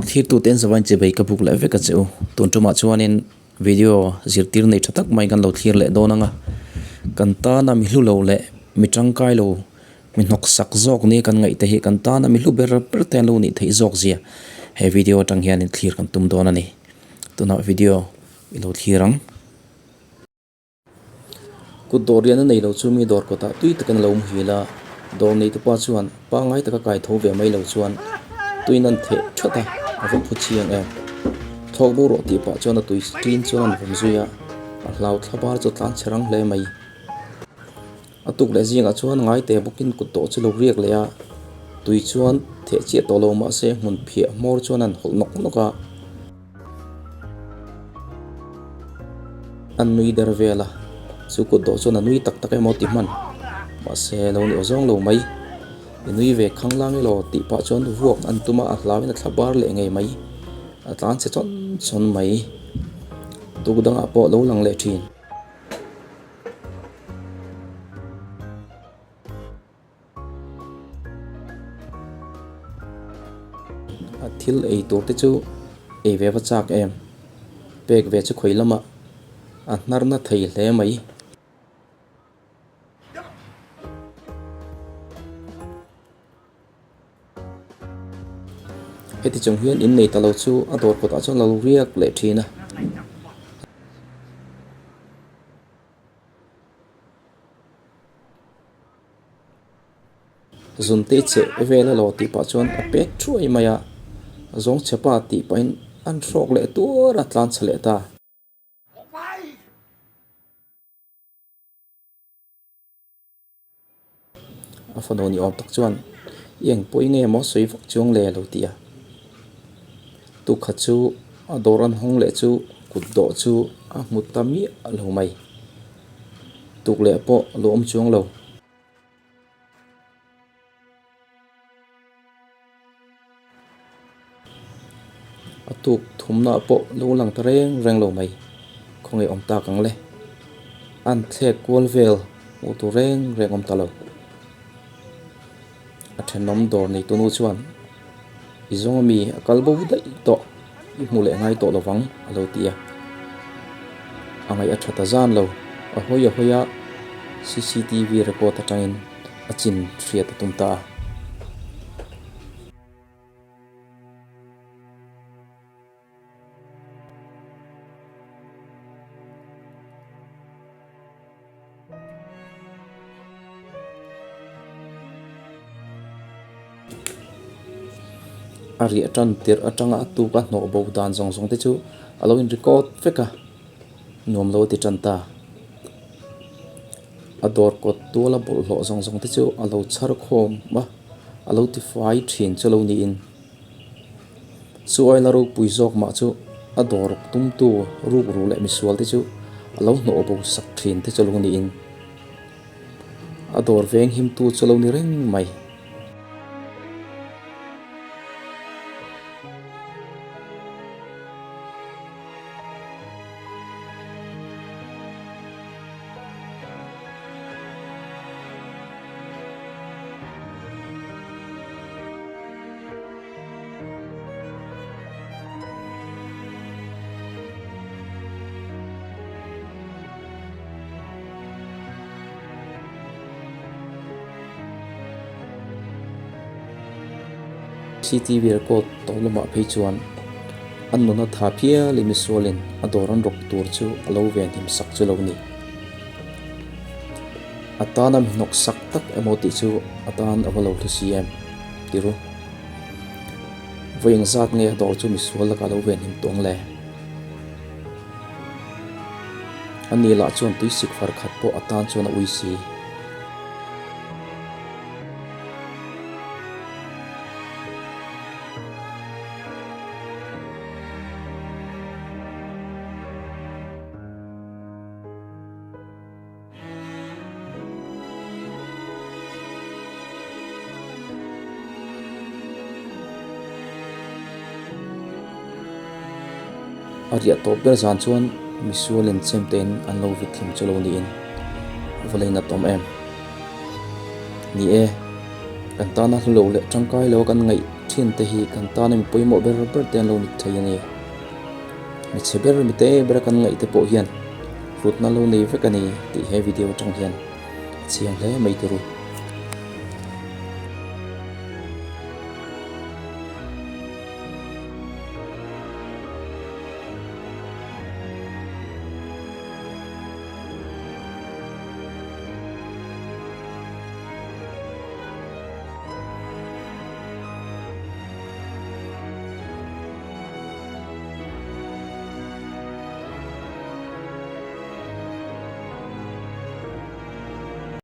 Thirtute an zavain chibei ka buk leh vek a che u. Tun tumah chuanin video zirtir nei tha tak mai kan lo thlir leh dawn ang a. Kan tana mi hlu lo leh mi tangkai lo, mi hnawk sak zawk nia kan ngaih te hi kan tana mi hlu ber ber te an lo nih theih zawk zia he video atang hianin thlir kan tum dawn a ni. Tunah video i lo thlir ang. Kut dawr lian a nei lo chu mi dawr kawtah tui takin a lo muhil a, dawr nei te pa chuan pangngai taka kai tho ve mai lo chuan tuin an theh that a, a va phu chiang em. Thawk bo rawh tih pah chuan a tui ṭin chuan an vawm zui a, a hlau thla bar chu a tlan chhe rang hle mai. A tuk leh zingah chuan ngaite bawkin kut dawh chu lo riak leh a, tui chuan theh chiah tawh lo mahse hmun phiah hmawr chuan an hawlh nawk nawk a. An nui der vel a, chu kut dawh chuan a nui tak tak emaw ti hman. Mahse lo ni aw zawng lo mai. I nui ve khang lang elaw tih pah chuan vuak an tum a, a hlauin a thla bar leh ngei mai. A tlan chhe chawn chawn mai. Tuk dangah pawh lo lang leh thin. A thil ei tur te chu ei ve va chak em? Pek ve chu khawi lamah a hnar na thei hle mai. Heti chung hian innei ta lo chu a dawr kawtah chuan lo riak leh thin a. Zunte cheh vel a lo tih pah chuan a pek thuai mai a, zawng chhe pa tih pahin an hrawk leh tuar a tlan chhe leh ta. A fanu ni awm tak chuan i eng pawh i nge maw sawi vak chuang le a lo ti a. Tukhat chu a dawr an hawng leh chu kut dawh chu a hmu ta miah lo mai. Tuk leh pawh a lo awm chuang lo. A tuk thumna pawh lo lang ta reng reng lo mai. Khawngaih awm tak ang le. An thlek kual vel hmuh tur reng reng awm ta lo. A thenawm dawr nei tunu chuan i zawng ami a kal bo daih tawh i hmu leh ngai tawh lovang a lo ti a. A ngaih a tha ta zan lo. A hawi a hawi a cctv record atangin a chin hriat a tum ta a. A riah tan tirh atanga a tuk a hnawh bo dan zawng zawng te chu a lo in record vek a, nuam lo a ti tan ta. A dawr kawt tuala bawlhhlawh zawng zawng te chu a lo chhar khawm a, a lo ti fai thin chu lo niin. Chu aila ropui zawk mah chu a dawr tumtu rukru leh misual te chu a lo hnawh bo sak thin te chu lo niin a dawr veng himtu chu lo ni reng mai. Cctv record tawh lamah phei chuan an nuna tha phial in misualin a dawr an rawk tur chu a lo venhim sak chu lo ni. A tana mi hnawk sak tak emaw tih chu a tan a va lo hlu si em? Ti ru. Vawi engzat nge a dawr chu misual lakah lo venhim tawng le? A ni lah chuan tuisik far khat pawh a tan chuan a ui si. A riah tawp ber zan chuan misualin chemtein an lo vit thlim chu lo niin a va lei nat awm em? Ni e. Kan tana hlu lo leh tangkai lo kan ngaih thin te hi kan tana mi pawimawh ber ber te an lo ni thei a ni. Mi chhe ber mi te bera kan ngaih te pawh hian hlutna lo nei vek a ni tih he video atang hian a chiang hle mai tur u.